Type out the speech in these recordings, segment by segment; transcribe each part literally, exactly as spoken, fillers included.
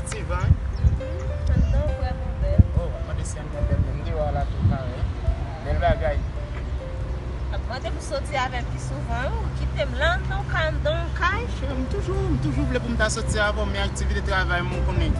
Ti van, wi. Anndan vrèman bèl. Oh, w ap mande si anndan bèl, menm deyò a la tou parèy. Bèl bagay. Ap mande pou soti avè m pi souvan, wi. Ou kite m la, anndan yon kay, anndan yon kay. Cheri, m toujou, m toujou vle pou m ta soti avè w, men aktivite travay m, ou konnen.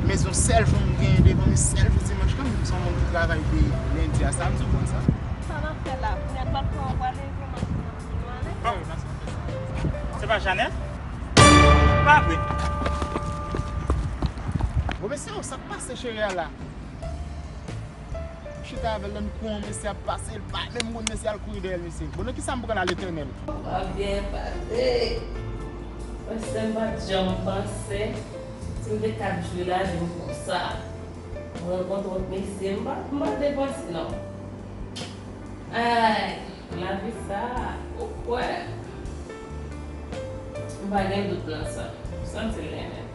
Men se yon sèl jou m genyen devan m, sèl jou dimanch lan, m se yon moun ki travay de lendi a samdi, ou konn sa. Sa n ap fè la? Kounye a n pral pran, w prale yon machin nan pou nou ale? Oh, wi, machin nan. Se pa Janèt? Pa vre. Bon, mesye, sa k pase cheri a la? M chita avè l, lè n kou yon mesye ap pase, l pa menm konn mesye al kouri dèyè l, mesye. Bon, nan kisa m pran la, Letènèl? Sa byen pase. Paske m pa t janm panse si m te ka jwe lavi m konsa. Mwen rankontre yon mesye, m pa, m pa te panse non. Ay, lavi sa, ou kwè? M pa gen dout nan sa. M santi l renmen m.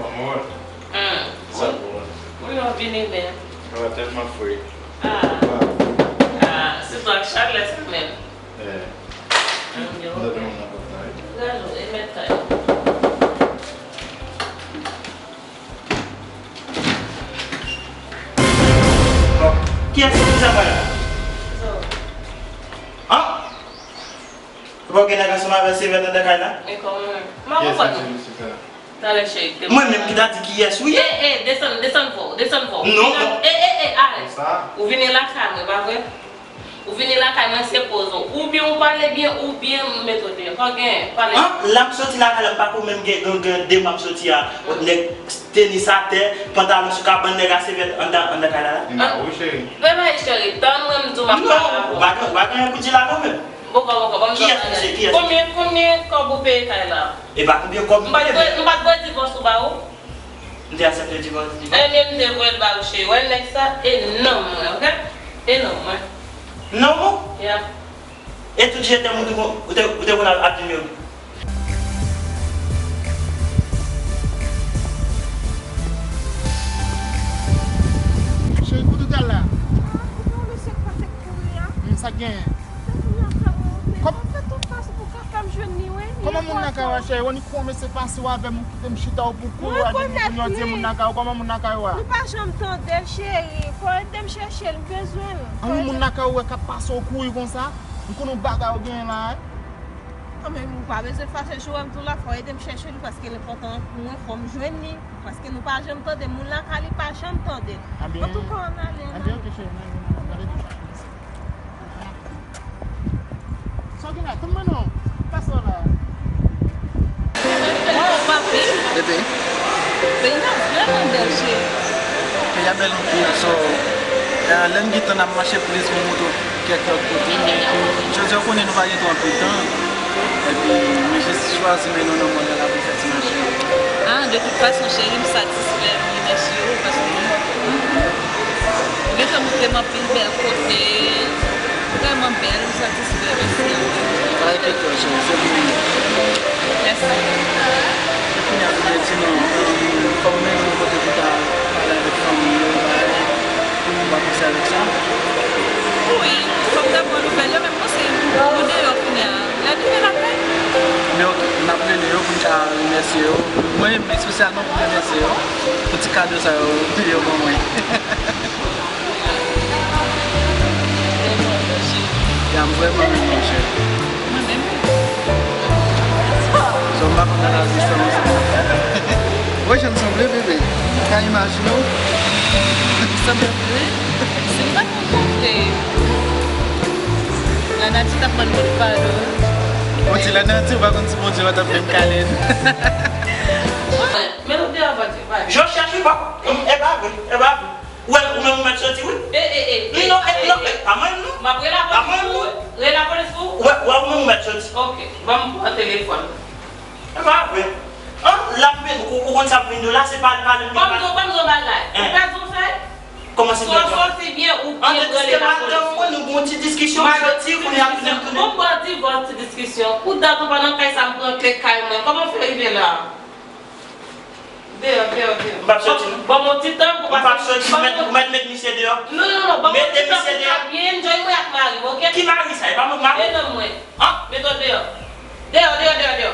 Kòman w ye? Hmm. Sa bon. Wi, w ap vini men. Sa va tèlman fre. Ah. Ah, sitou ak chalè sa menm. Eh. Hmm, yo. Mwen tande moun nan pòt la, wi. Galo, e mèt kay. Bon, kiyès ki sa pale la? Zo. An? Ou pa gen nèg ansanm avè sèvèt anndan kay la? E kòman? M pa konprann ou. Talè cheri, te mwen menm ki ta di kiyès ou ye. Eh, eh, desann, desann vwa w, desann vwa w. Non, non. Eh, eh, eh, arèt. Ou vini lakay mwen, pa vre? Ou vini lakay mwen, se poze w. Oubyen ou pale byen, oubyen m mete w deyò. Fò gen, pale. An, la m soti lakay la, m pa ko menm gen, gen, gen de mwa m soti a. Nèg tenis atè, pantalon sou kabann, nèg a sèvèt anndan, anndan kay la la. Wi, cheri. Bebe, cheri, tann mwen, m di w m ap pale avè w. Non, ou pa gen, ou pa gen pou di la non menm. Bòkò, bòkò, ban m di w yon bagay. Kiyès misye? Kiyès? Konbyen, konbyen kòb ou peye kay la? E pa konbyen kòb m peye, men. M pa t voye, m pa t voye divòs ou ba ou? M te aksepte divòs, divòs. Ebyen, m te voye l ba ou, cheri. Wè nèg sa, e nonm mwen, oke? E nonm mwen. Nonm ou? Ya. E tout je tèm ou te kon-, ou te, ou te konn ap, ap di m yo? Cheri, kote w t al la? Ah, kote yon mesye k pase k kouri a? Hmm, sa k genyen? Kòm kòman moun lakay ou a, cheri? Ou annik kòmanse pase w avè m, ou kite m chita, ou pou kouri al vin pou yon dye moun lakay ou. Kòman moun lakay ou a? Nou pa janm tande l, cheri. Fò w ede m chèche l, m bezwen l. An wi, moun lakay ou a k ap pase w kouri konsa? M konnen yon bagay ou genyen la, wi. Kanmenm, ou pa bezwen fache, Joel, m di w la, fò w ede m chèche li, paske l enpòtan pou mwen, fò m jwenn li. Paske nou pa janm tande, moun lakay li pa janm tande. Antouka, ann ale, ann ale. Ebyen, oke, cheri, n ale, n ale, n ale. Sa w gen la? Tann mwen non. Pase w la. Waw, papi. Bebe. Peyi a vrèman bèl, cheri. Peyi a bèl anpil, so, eh, lè n gen tan n ap mache plis, mwen montre w kèk lòt kote. Jodi a, ou konnen nou pa gen twò anpil tan. Epi, mwen jis chwazi mennen w nan mòn nan la pou n fè ti mache. Ah, de tout fason, cheri, m satisfè, m remèsye w, paske ou gentan montre m anpil bèl kote, vrèman bèl, m satisfè, mèsi anpil. Pa enkyete w, cheri, se pou ou. Mèsi. E kounye a, nou te di non, fò w mennen w kote pou ta pale avèk fanmi yo, bagay, ou pa panse avèk sa? Wi, fò m ta pran nouvèl yo, men m panse nou deyò kounye a. Lè n rive lakay. Men oke, n ap rele yo pou n ka remèsye yo. Mwen menm espesyalman pou remèsye yo pou ti kado sa yo yo ban mwen. Ya, m vrèman renmen w, cheri. Mwen menm. So, m pa konn nan lavi san ou. Wè jan n sanble, bebe. Ou ka imajine w? Sanble vre? Si m pa konn kontre. Lanati t ap ban l bout kado. Ou di Lanati, ou pa konn si Bondye pa t ap menm kale n. Men nou deyò, Bondye, pa. Je cherche pas. E pa vre, e pa vre. Ou wè, ou menm ou mèt soti, wi. E, e, e, non, e, non, e, pa mwen, non. M ap rele lapolis pou ou. Rele lapolis pou ou. Ou wè, ou wè, ou menm ou mèt soti. Oke, ban m pran telefòn. E pa vre. An, la m vin, ou, ou konn sa m vin di w la, se pa, pa lè m vin. Ban m di w, ban m di w bagay. Ou pèdi yon fèy? Kòmanse swa w sòti byen ou byen pran le lapolis. Mwen, nou gon ti diskisyon, m sòti, kounye a pou nou tounen. Bon, bon, divòs, ti diskisyon. Pou dat ou pa nan kay sa, m pran kle kay mwen. Kòman w fè rive la? Deyò, deyò, deyò. M p ap sòti, non. Ban m yon ti tan pou pase. M p ap sòti, ou mèt, ou mèt met misye deyò. Non, non, non, ban m yon ti tan pou m ka byen enjoy mwen ak mari m, oke? Ki mari sa? E pa mwen k mari? E non mwen. An? Met w deyò. Deyò, deyò, deyò, deyò.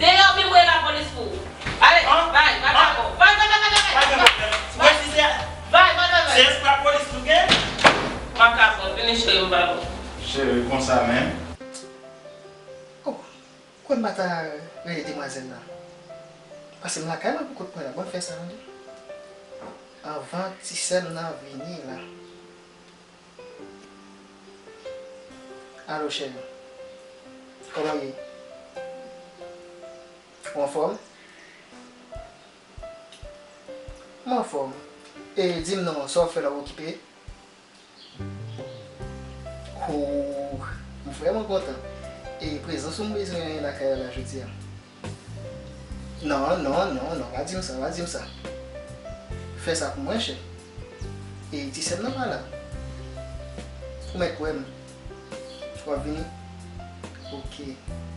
Deyò, pi m rele lapolis pou ou. Ale, bay, makabo. Bay, bay, bay, bay, bay, bay. Pa gen pwoblèm. Ou wè si se, bay, bay, bay, bay, se espre lapolis nou gen? Makabo, vini cheri m ba ou. Cheri, konsa menm. Oh, kwè m pa ta rele demwazèl la. Pase m lakay mwen pou kont mwen la. Ban m fè sa, tande. Anvan ti sè m nan vini la. Alo, cheri. Kòman w ye? Ou anfòm? M anfòm. E di m non, sa w ap fè la, w okipe? Oh, m vrèman kontan. E prezans ou m bezwen lakay la jodi a. Non, non, non, non, pa di m sa, pa di m sa. Fè sa pou mwen, chè. E ti sè m nan pa la. Ou mèt kwè m. W ap vini? Oke.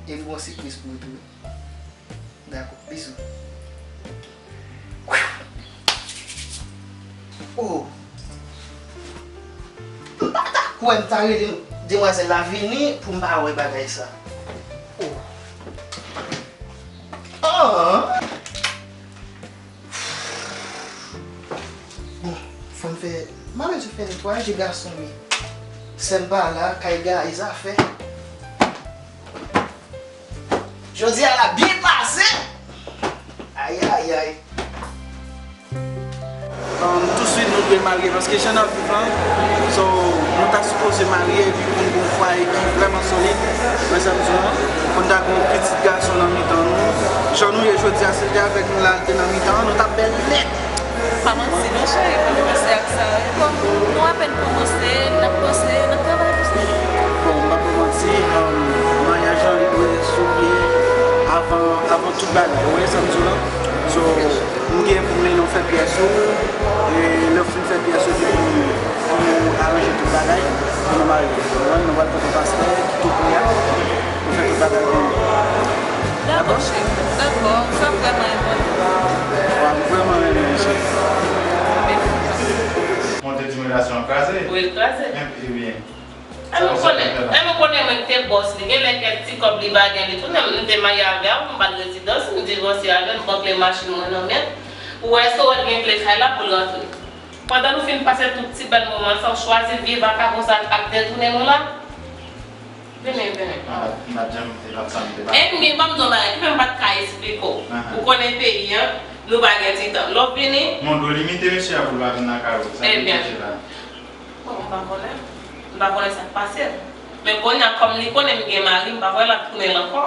E m gon sipriz pou ou tou, wi. Dakò, bizou. Oh. M pa ta kwè m ta rele demwazèl la vini pou m pa wè bagay sa. Oh. Ah. Bon, fò m fè, m pa bezwen fè netwayaje gason, wi. Sè m pa la, kay gaye zafè. Jodi a la byen pase. Ayayay. Um, touswit nou dwe marye paske jan n ap viv lan, so, nou ta sipoze marye epi pou n gon fwaye ki vrèman solid. Wè sa m di w lan? Pou n ta gon pitit gason nan mitan nou. Jan nou ye jodi a, si l te avèk nou la, l te nan mitan an, nou t ap bèl nèt. Pa manti non, cheri, pou nou panse ak sa, wi. Bon, nou apèn kòmanse, n ap panse, n ap travay pou sa. Bon, m pa pou manti, um, maryaj lan, li dwe sou pye avan, avan tout bagay. Ou wè sa m di w lan? So, m gen pou m mennen w fè pyès ou, e lè w fin fè pyès ou, epi pou, pou nou aranje tout bagay, pou nou marye. Ou konprann? Nou pral pote paspò, tout kounye a. Ou fè tout bagay pou nou. Dakò, cheri. Dakò, sa vrèman enpòtan. Wa, m vrèman renmen w, cheri. Monte di relasyon an kraze? Wi, l kraze. Ebyen. E m konnen, e m konnen mwen ki te bòs li. Gen lè kèk ti kòb li pa gen, li tounen. M te marye avè w, m ba l rezidans, m divòse avè l, m pran kle machin mwen nan men l. Ou wè, èske w wè l gen kle kay la pou l rantre? Pandan nou fin pase tout ti bèl moman sa, w chwazi vye vakabon sa ap detounen nou la? Vini, vini. M pa t, m pa t janm, se pa t sa m te pa. Ebyen, ban m di w bagay, ki fè m pa t ka esplike w. Ou konnen peyi an, nou pa gen ti tan. Lè w vini. Men w dwe limite mesye a pou l pa vin lakay ou. Sa ki kache la. Bon, m pa konnen. M pa konnen sa k pase l. Men kounye a, kòm li konnen m gen mari, m pa kwè l ap tounen l ankò.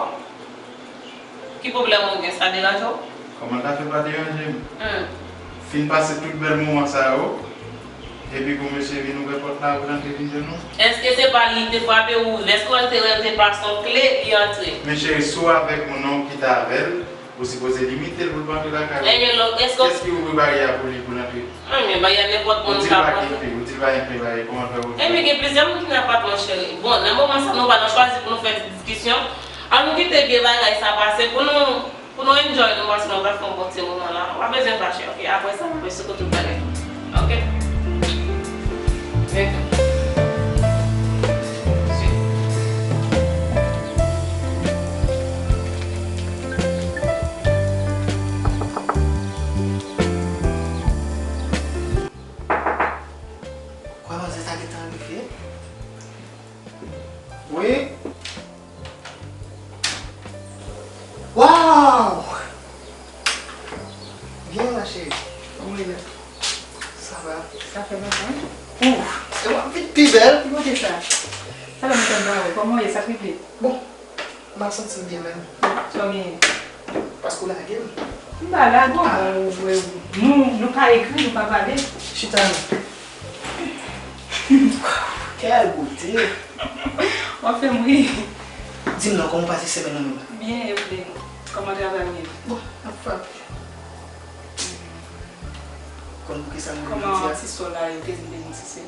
Ki pwoblèm ou gen? Sa deranje w? Kòman l ta fè pa deranje m? Hmm. Fin pase tout bèl moman sa yo, epi pou mesye vin ouvè pòt la pou l antre vin jwenn ou? Èske se pa li ki te frape ou? Èske w te wè l te pase yon kle, li antre? Men cheri, si w avèk moun nan, w kite avè l, ou sipoze limite l pou l pa antre lakay ou. Ebyen, lòt, èske w... Kiyès ki ouvri baryè a pou li, pou l antre? Ebyen, baryè a nenpòt moun ka pran. Ou di l pa gen kle, ou di l pa gen kle, bagay, kòman l fè ouvri? Ebyen, gen plizyè moun ki nan apatman, cheri. Bon, nan moman sa, nou pa nan chwazi pou nou fè diskisyon. Ann nou kite vye bagay sa pase pou nou, pou nou enjoy nou, paske nou pral fè yon bon ti moman la. W ap bezwen fache, oke? Apre sa, m ap esplike w tout bagay. Oke? Oke. Kwè manzè sa gentan rive? Wi. Waw! Byen la, cheri. Kòman w ye? Sa va? Sa fè lontan, wi. Ouf! E w ap vin pi bèl. Ki kote sa? Sa fè lontan m pa wè w. Kòman w ye? Sa k rive? Bon, m ap santi m byen menm. Sa w genyen? Paske w lage m. M pa lage w, bon, ou, ou, nou, nou pa ekri, nou pa pale. Chita non. Kèl bote! W ap fè m ri. Di m non, kòman w pase semèn nan menm la? Byen, e w menm? Kòman travay ou ye? Bon, ap frape. Konn poukisa m vin jodi a? Kòman ti sò la yo te vin te vin sise?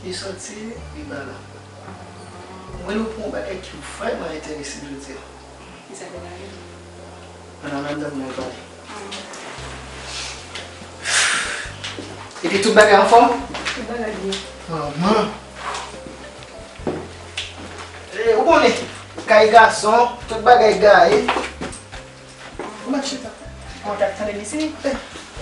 Li sòti, li pa la. Mwen, nou pou yon bagay ki vrèman enterese m jodi a. Kisa te gade? Ann al anndan pou nou pale. Epi tout bagay anfòm? Tout bagay byen. Manman! Eh, ou konnen, kay gason, tout bagay gaye. Ou mèt chita. Ou t ap tande mizik?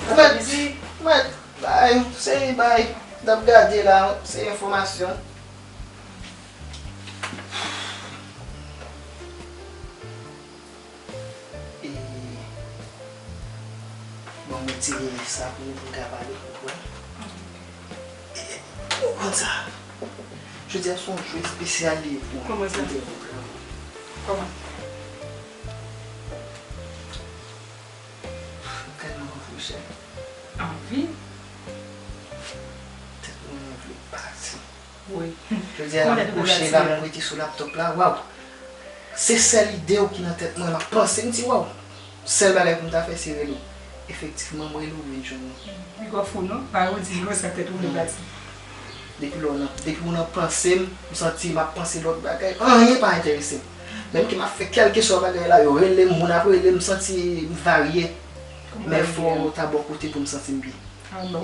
Ou mèt, ou mèt bay, se bay. N ap gade la, se enfòmasyon. E, bon, mwen tire sa pou nou, pou n ka pale, ou konprann? E, ou konn sa? Jodi a se yon jou espesyal li ye pou mwen. Kòman sa? Pou mwen. Kòman? Tèlman anvi, chè. Anvi? Tèt mwen anvi pati. Wi. Jodi a la, m kouche la, m rete sou laptop la, waw. Se sèl ide w ki nan tèt mwen, m ap panse, m di, waw. Sèl bagay pou m ta fè, se rele w. Efektivman, m rele w, vin jwenn mwen. Li twò fou, non? Pa ou di konsa, tèt ou vle pati. Depi lè w nan, depi w nan panse m, m santi m ap panse lòt bagay. Anyen pa enterese m. Menm ke m ap fè kèlkeswa bagay la, yo rele m, moun ap rele m, m santi m varye. Men fò w ta bò kote pou m santi m byen.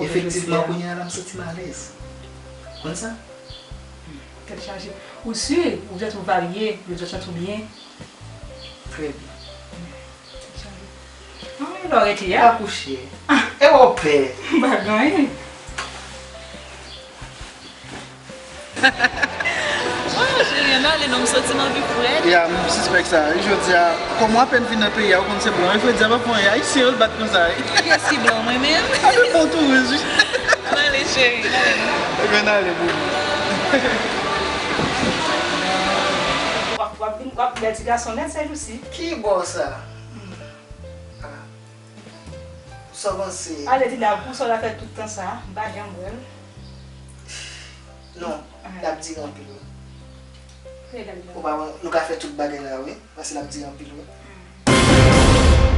Efektivman, kounye a la, m santi m alèz. Konn sa? Tèt chaje. Ou si? Ou santi w varye, ou santi w byen? Trè byen. Tèt chaje. Anmwey, lè w rete a. Akouche. E w pè. M pa gen anyen. Oh, cheri, ann ale non, m santi m anvi frèt. Ya, m sispèk sa. Jodi a, kòm w apèn vin nan peyi a, ou konn se blan. E fredi a pa fè anyen. Ayisyen yo l bat konsa, wi. Kiyès ki blan, mwen menm? A, men bon touris, wi. Ann ale, cheri, ann ale non. Ebyen, n ale, bebe. W ap, w ap vin, w ap bèl ti gason nèt sèjousi. Ki bò sa? Ah. Sa w panse? Ale, Dina, pou sa w ta fè tout tan sa, m pa janm wè l. Non, l ap dire anpil, wi. Ou pa wè, nou ka fè tout bagay la, wi, paske l ap dire anpil, wi.